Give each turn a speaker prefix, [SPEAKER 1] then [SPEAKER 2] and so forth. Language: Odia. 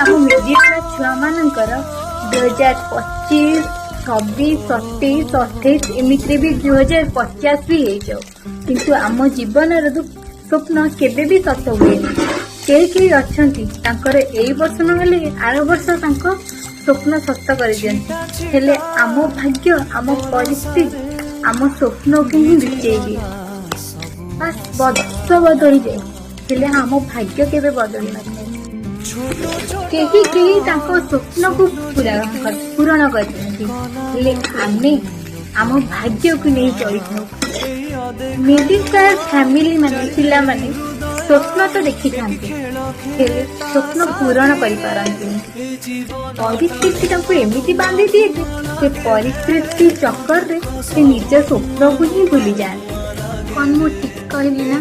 [SPEAKER 1] ଆମ ମିଡିଲ କ୍ଲାସ ଛୁଆମାନଙ୍କର 2025, 26, 27, 28, ଏମିତିରେ ବି 2050 ବି ହେଇଯାଉ, କିନ୍ତୁ ଆମ ଜୀବନର ସ୍ୱପ୍ନ କେବେ ବି ସତ ହୁଏନି। କେହି କେହି ଅଛନ୍ତି, ତାଙ୍କର ଏଇ ବର୍ଷ ନହେଲେ ଆର ବର୍ଷ ତାଙ୍କ ସ୍ୱପ୍ନ ସତ କରିଦିଅନ୍ତି। ହେଲେ ଆମ ଭାଗ୍ୟ, ଆମ ପରିସ୍ଥିତି ଆମ ସ୍ୱପ୍ନକୁ ହିଁ ଲୁଚେଇ ଦିଏ। ବାସ୍, ବର୍ଷ ବଦଳିଯାଏ, ହେଲେ ଆମ ଭାଗ୍ୟ କେବେ ବଦଳି ନଥାଏ। କେହି କେହି ତାଙ୍କ ସ୍ୱପ୍ନକୁ ପୂରଣ କରିଦିଅନ୍ତି, ହେଲେ ଆମେ ଆମ ଭାଗ୍ୟକୁ ନେଇ ଚଳିଥାଉ। ମିଡିଲ କ୍ଲାସ ଫ୍ୟାମିଲି ମାନେ ପିଲାମାନେ ସ୍ୱପ୍ନ ତ ଦେଖିଥାନ୍ତି, ହେଲେ ସ୍ୱପ୍ନ ପୂରଣ କରିପାରନ୍ତିନି। ପରିସ୍ଥିତି ତାଙ୍କୁ ଏମିତି ବାନ୍ଧି ଦିଏ ଯେ ସେ ପରିସ୍ଥିତି ଚକ୍କରରେ ସେ ନିଜ ସ୍ୱପ୍ନକୁ ହିଁ ଭୁଲି ଯାଆନ୍ତି। କଣ ମୁଁ ଠିକ କହିଲି ନା?